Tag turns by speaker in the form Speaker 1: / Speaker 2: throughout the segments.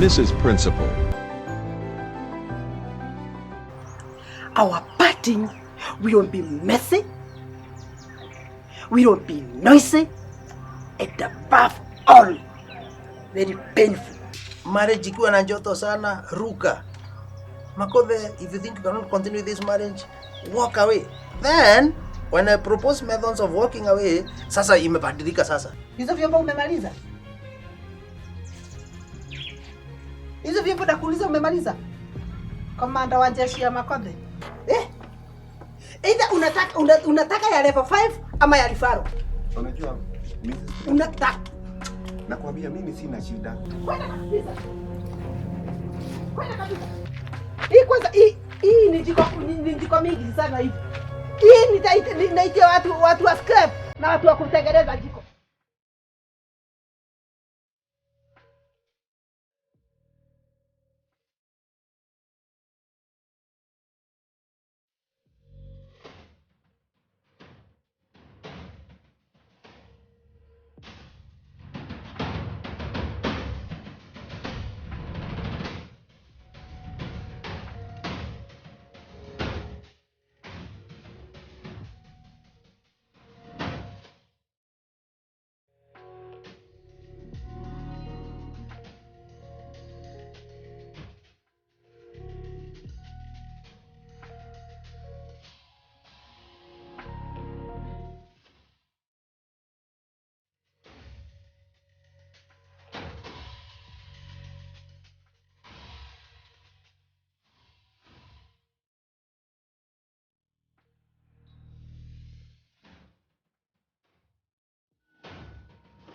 Speaker 1: Mrs. Principal.
Speaker 2: Our party will be messy, will be noisy, and above all, very painful.
Speaker 3: Marriage ikiwa na joto sana, ruka. Makothe, if you think you cannot continue this marriage, walk away. Then, when I propose methods of walking away, sasa imebadilika sasa.
Speaker 2: Hizo vyombo umemaliza? Hizo vyombo nakuuliza umemaliza? Komanda wa jeshi ya Makothe. Eh? Either unataka ya level 5 ama ya rifaro.
Speaker 4: Unajua Mrs.
Speaker 2: Unataka
Speaker 4: Nakwambia mimi sina shida.
Speaker 2: kwenda kabisa. Kwenda kabisa. Hii kwanza hii ni jiko mingi sana hivi. Hii nitaitia watu wa scrap na watu wa kutengeneza jiko.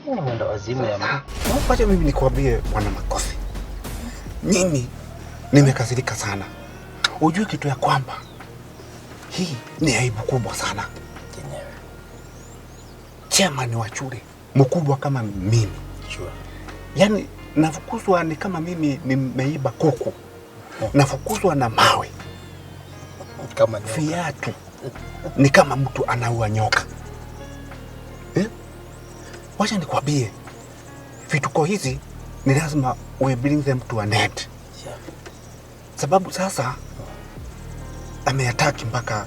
Speaker 3: Ni mwenda wazimu ya mtu.
Speaker 4: Wacha mimi nikwambie bwana Makosi, mimi nimekasirika sana. Ujue kitu ya kwamba hii ni aibu kubwa sana.
Speaker 3: Yenyewe.
Speaker 4: Chairman wa shule mkubwa kama mimi, yaani nafukuzwa ni kama mimi nimeiba kuku, nafukuzwa na mawe,
Speaker 3: Kama nyoka.
Speaker 4: Viatu ni kama mtu anaua nyoka, eh? Wacha nikwambie, vituko hizi ni lazima we bring them to an end, sababu sasa ameattack mpaka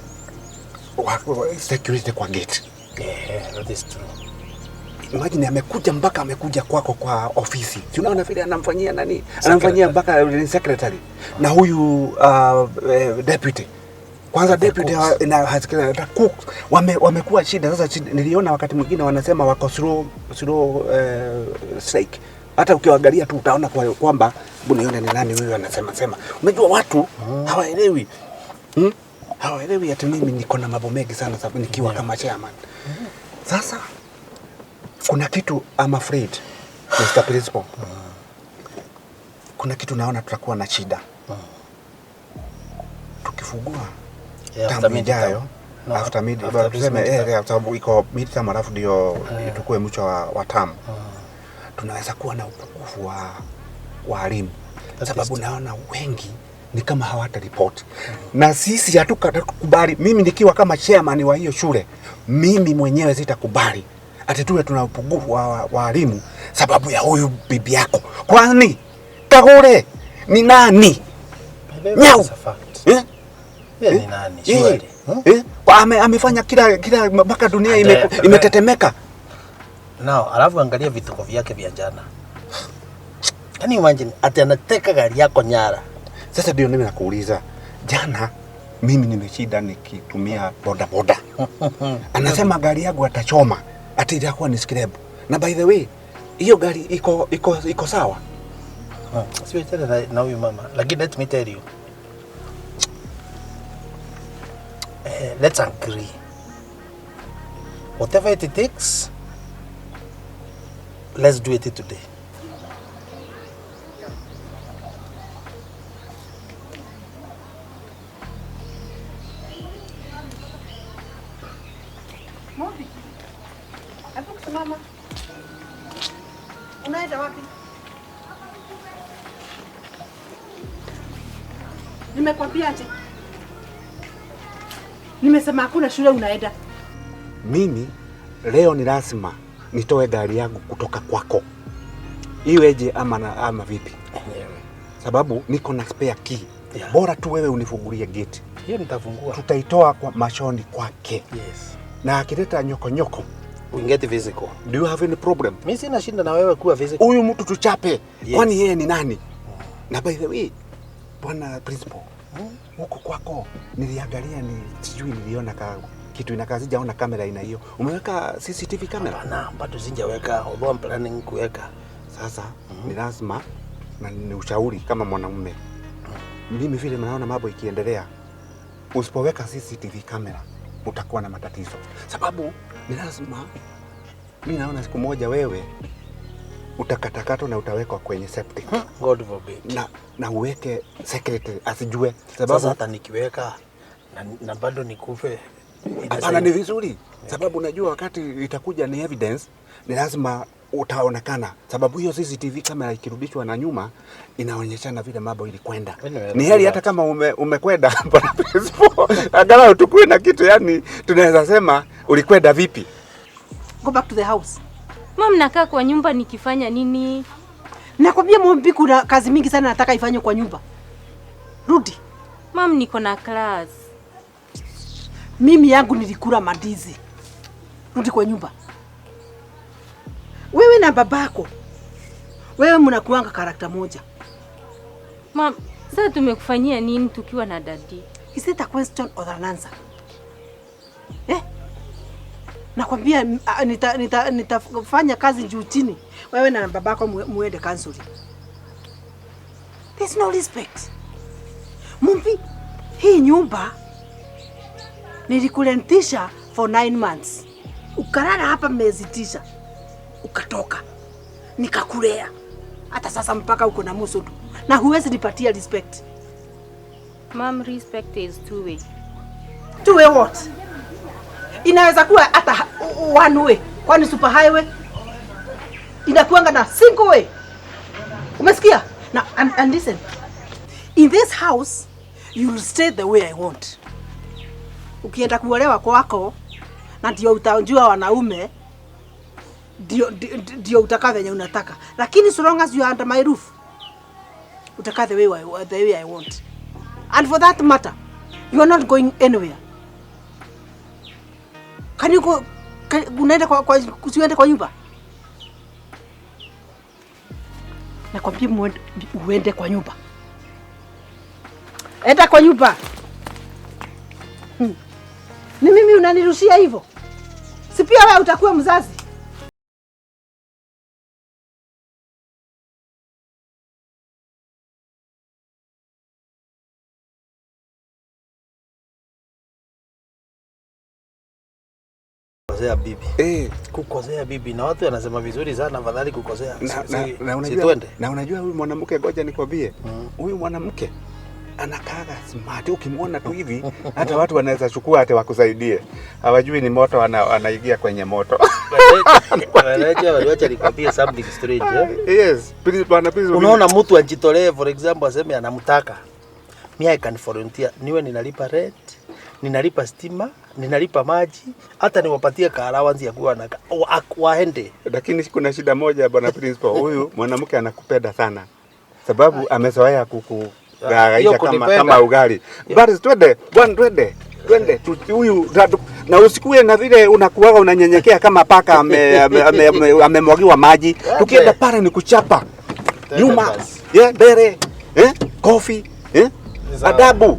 Speaker 4: security kwa gate.
Speaker 3: Yeah, that is true.
Speaker 4: Imagine amekuja mpaka amekuja kwako kwa ofisi. Si unaona vile anamfanyia nani? Anamfanyia mpaka secretary na huyu deputy. Kwanza
Speaker 3: The
Speaker 4: deputy
Speaker 3: cooks.
Speaker 4: na cooks wamekuwa shida sasa. Shida, niliona wakati mwingine wanasema wako slow slow strike. Hata ukiangalia tu utaona kwamba hebu nione ni nani huyu anasema sema. Unajua watu hawaelewi. Hawaelewi ati mimi niko na mambo mengi sana sababu nikiwa kama chairman. Sasa kuna kitu I'm afraid, Mr. Principal. Kuna kitu naona tutakuwa na shida. Tukifungua
Speaker 3: Yeah,
Speaker 4: term
Speaker 3: after midterm.
Speaker 4: ijayo,
Speaker 3: No,
Speaker 4: after mid
Speaker 3: after this
Speaker 4: tuseme
Speaker 3: midterm.
Speaker 4: sababu iko midterm alafu ndio tukue mwisho wa term. Tunaweza kuwa na upungufu wa walimu.
Speaker 3: That is
Speaker 4: Sababu
Speaker 3: true.
Speaker 4: naona wengi ni kama hawata report. Na sisi hatutakubali. Mimi nikiwa kama chairman wa hiyo shule, mimi mwenyewe sitakubali ati tuwe tuna upungufu wa walimu sababu ya huyu bibi yako. Kwani Kagure ni nani? Nyau.
Speaker 3: That's a fact.
Speaker 4: Eh?
Speaker 3: Yeye ni nani?
Speaker 4: Eh?
Speaker 3: Surely. Hmm?
Speaker 4: Eh? Amefanya kila mpaka dunia imetetemeka.
Speaker 3: Now, alafu angalia vituko vyake vya jana. Can you imagine ati anateka gari yako nyara?
Speaker 4: Sasa ndio mimi nakuuliza, jana mimi nimeshinda nikitumia boda boda, anasema gari yangu atachoma, ati itakuwa ni scrap. Na by the way, hiyo gari iko sawa.
Speaker 3: Siwachane na huyu mama, lakini let me tell you. Let's agree. Whatever it takes, let's do it today.
Speaker 2: Mumbi, hebu kusimama. Unaenda wapi? Nimekwambia aje? Nimesema hakuna shule unaenda.
Speaker 4: Mimi leo ni lazima nitoe gari yangu kutoka kwako. Iweje ama vipi? Sababu niko na spare key.
Speaker 3: Yeah.
Speaker 4: Bora tu wewe unifungulie gate.
Speaker 3: Hiyo nitafungua.
Speaker 4: Tutaitoa kwa mashoni kwake.
Speaker 3: Yes.
Speaker 4: Na akileta nyoko nyoko,
Speaker 3: We get physical.
Speaker 4: do you have any problem?
Speaker 3: Mimi sina shinda na wewe kuwa physical.
Speaker 4: Huyu mtu tuchape.
Speaker 3: Yes.
Speaker 4: Kwani yeye ni nani? Na by the way, bwana principal, huko kwako niliangalia, ni sijui niliona ka kitu inakaa, sijaona kamera ina hiyo. Umeweka CCTV kamera?
Speaker 3: Hapana, bado sijaweka, although I'm planning kuweka.
Speaker 4: Sasa ni lazima na ni ushauri kama mwanamume. Mimi vile naona mambo ikiendelea, usipoweka CCTV kamera utakuwa na matatizo, sababu ni lazima. Mi naona siku moja wewe utakatakatwa na utawekwa kwenye septic
Speaker 3: God forbid.
Speaker 4: na uweke secretary asijue, sababu
Speaker 3: Sasa hata nikiweka na bado nikufe.
Speaker 4: Hapana, ni vizuri sababu unajua wakati itakuja ni evidence, ni lazima utaonekana, sababu hiyo CCTV kamera ikirudishwa na nyuma inaonyeshana vile mambo ilikwenda.
Speaker 3: Anyway,
Speaker 4: Ni heri hata kama umekwenda bwana principal, angalau tukue na kitu, yani tunaweza sema ulikwenda vipi.
Speaker 2: Go back to the house.
Speaker 1: Mom, nakaa kwa nyumba nikifanya nini?
Speaker 2: Nakwambia Mumbi, kuna kazi mingi sana nataka ifanywe kwa nyumba. Rudi.
Speaker 1: Mom, niko na class.
Speaker 2: Mimi yangu nilikula mandizi. Rudi kwa nyumba. Wewe na babako, wewe mnakuanga character moja.
Speaker 1: Mom, sasa tumekufanyia nini tukiwa na daddy?
Speaker 2: Is it a question or an answer? Eh? Nakwambia nitafanya kazi juu chini. Wewe na babako muende counseling. There's no respect. Mumbi, hii nyumba nilikurentisha for 9 months. Ukalala hapa miezi 9. Ukatoka. Nikakulea. Hata sasa mpaka uko na musudu. Na huwezi nipatia respect.
Speaker 1: Mom, respect is two way.
Speaker 2: Two way what? Inaweza kuwa hata one way. Kwani super highway inakuanga na single way. Umesikia? Now, and listen. In this house, you will stay the way I want. Ukienda kuolewa kwako, na ndio utajua wanaume, ndio utakaa venye unataka. Lakini so long as you are under my roof, utakaa the way I want. And for that matter, you are not going anywhere. Can you go, unaenda kwa, usiende kwa nyumba? Nakwambia uende kwa nyumba. Enda kwa nyumba. Ni mimi unanirushia hivyo? Si pia wewe utakuwa mzazi?
Speaker 3: Kukosea bibi. Kukosea bibi, na watu wanasema vizuri sana, afadhali kukosea.
Speaker 4: Na unajua huyu mwanamke, ngoja nikwambie, huyu mwanamke anakaaga smart, ukimwona tu hivi hata watu wanaweza chukua hata wakusaidie. Hawajui ni moto, anaingia kwenye moto.
Speaker 3: Wacha nikwambie something strange, eh?
Speaker 4: Yes, please bwana, please.
Speaker 3: Unaona mtu ajitolee, for example aseme anamtaka. Mimi I can volunteer, niwe ninalipa rent, ninalipa stima, ninalipa maji, hata niwapatie ka allowance ya kuwa na waende.
Speaker 4: Lakini kuna shida moja bwana principal, huyu mwanamke anakupenda sana sababu amezoea kukugagaisha kama ugali. Basi twende bwana, twende. Twende huyu, na usikue na vile unakuwaga unanyenyekea kama paka amemwagiwa maji. Tukienda pale ni kuchapa nyuma, mbele, kofi, adabu.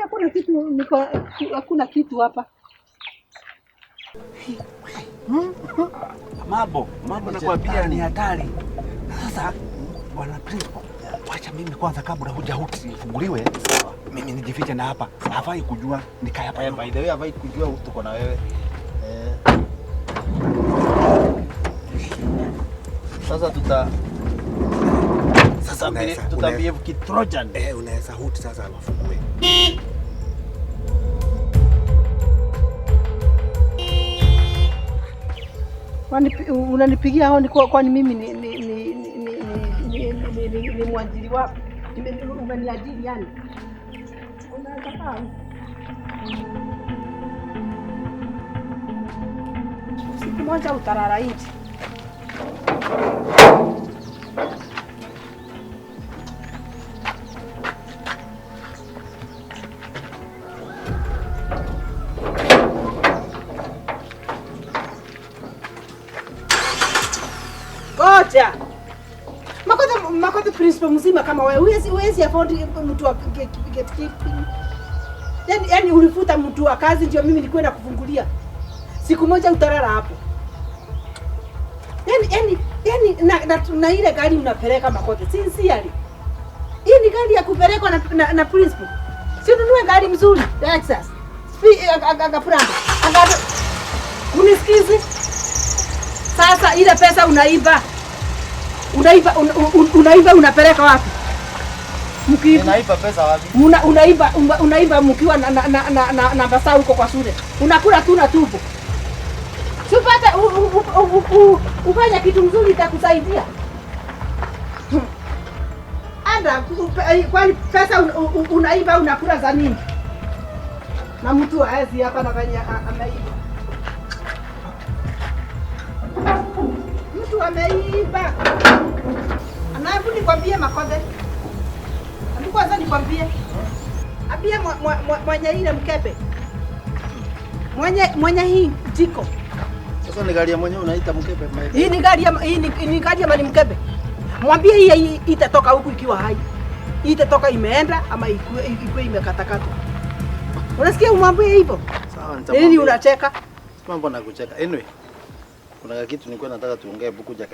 Speaker 2: Hakuna kitu niko, hakuna kitu hapa.
Speaker 4: Mambo nakwambia ni hatari. Sasa bwana principal, wacha mimi kwanza kabla hujahuti ifunguliwe. Mimi nijifiche na hapa. Hafai kujua nikae hapa.
Speaker 3: By the way, hafai kujua tuko na wewe. Sasa tuta behave ki Trojan.
Speaker 4: Unaweza huti sasa wafungue.
Speaker 2: Unanipigia honi kwani mimi ni mwajiri wako? Umeniajiri yani? Unaweza kaa. Siku moja utarara nje. Goja. Makote principal mzima kama wewe huwezi afford mtu wa gatekeeping. Yaani ulifuta mtu wa kazi ndio mimi nilikuwa nakufungulia. Siku moja utarara hapo. Yaani na ile gari unapeleka Makote sincerely. Hii ni gari ya kupelekwa na principal. Si ununue gari mzuri Lexus. Aga Prado. Unisikizi? Sasa ile pesa unaiba. Unaiba unapeleka wapi? Mkiiba.
Speaker 3: Unaiba pesa wapi?
Speaker 2: Unaiba mkiwa na basa huko kwa shule. Unakula tu na tupo. Sipata ufanye kitu mzuri itakusaidia. Anda kwani pesa unaiba unakula za nini? Na mtu haezi hapa na fanya ameiba. Mtu ameiba. Anahebu nikwambie Makote. Hebu kwanza nikwambie. Ambia mwenye ile mkebe. Mwenye hii jiko.
Speaker 3: Sasa ni gari ya mwenyewe unaita mkebe.
Speaker 2: Hii ni gari ya hii ni gari ya mkebe. Mwambie hii itatoka huku ikiwa hai. Hii itatoka imeenda ama ikue imekatakatwa. Unasikia umwambie hivyo?
Speaker 3: Sawa, nitamwambia.
Speaker 2: Nini unacheka?
Speaker 3: Mambo na kucheka. Anyway, kuna kitu nilikuwa nataka tuongee bukuja.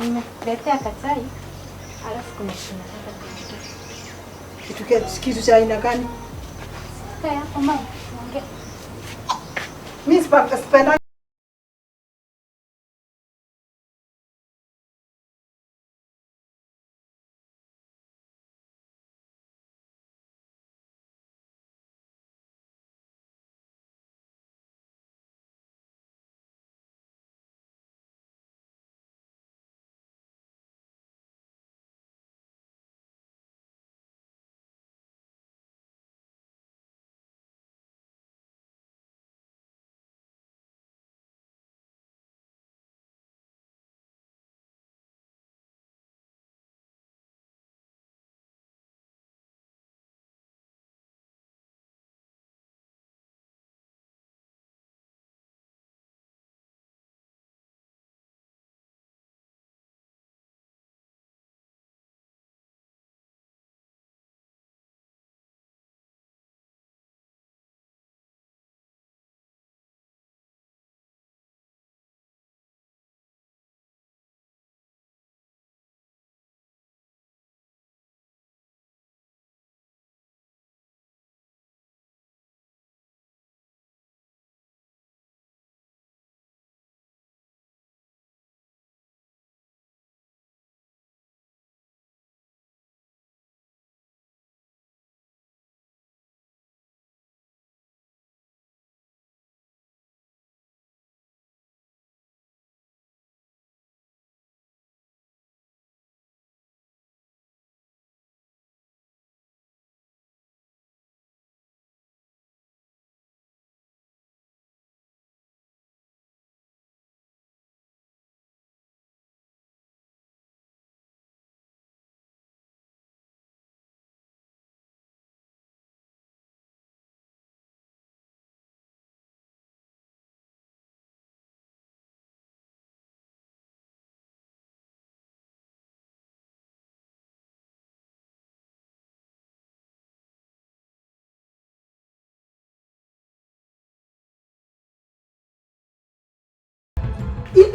Speaker 1: Nimekuletea kachai. Alafu kuna kitu nataka tuongee.
Speaker 2: Kitu cha aina gani?
Speaker 1: Kaa hapo mama, tuongee.
Speaker 2: Mimi sipenda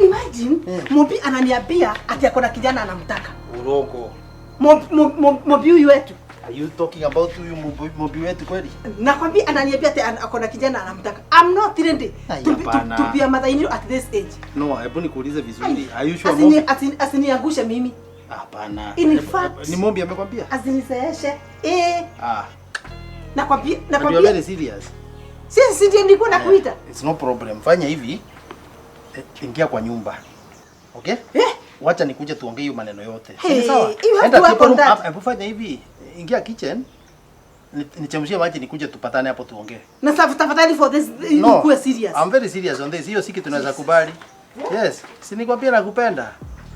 Speaker 2: Imagine Mobi ananiambia ati akona kijana anamtaka.
Speaker 3: Urongo.
Speaker 2: Mobi huyu wetu.
Speaker 3: Are you talking about huyu Mobi wetu kweli?
Speaker 2: Nakwambia ananiambia ati akona kijana anamtaka. I'm not ready to be a mother-in-law at this age.
Speaker 3: No, hebu nikuulize vizuri. Are you sure Mobi?
Speaker 2: Asiniangushe mimi.
Speaker 3: Hapana.
Speaker 2: In fact,
Speaker 3: ni Mobi amekwambia?
Speaker 2: Asinizeeshe. Eh.
Speaker 3: Ah.
Speaker 2: Nakwambia.
Speaker 3: You are very serious.
Speaker 2: Sisi ndiye nilikuwa nakuita.
Speaker 3: It's no problem. Fanya hivi. Ingia kwa nyumba. Okay? Wacha nikuje tuongee hiyo maneno yote.
Speaker 2: Hey,
Speaker 3: sawa?
Speaker 2: Enda
Speaker 3: hapo hebu fanya hivi. Ingia kitchen. Nichemshie maji nikuje tupatane hapo tuongee.
Speaker 2: Na sasa tafadhali for this
Speaker 3: no,
Speaker 2: ukuwe serious.
Speaker 3: I'm very serious on this. Hiyo si kitu tunaweza kubali. Yes. Si nikwambia nakupenda.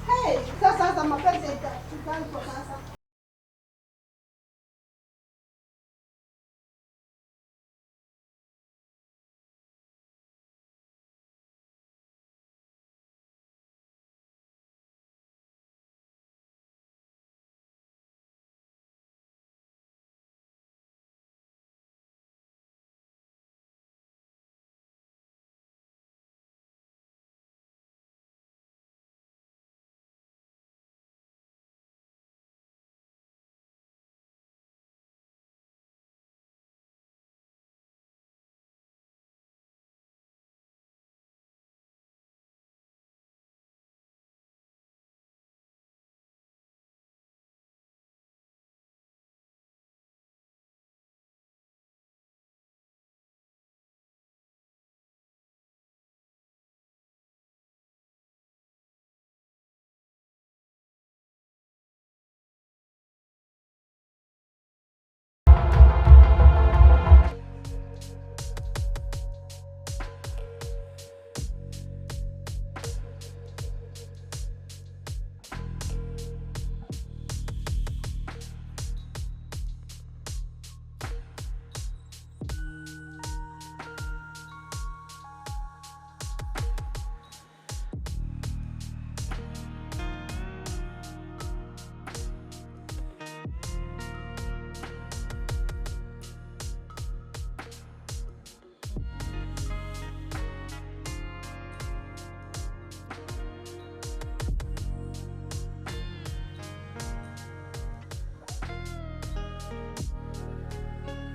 Speaker 2: Hey, sasa mapenzi itatukana sasa.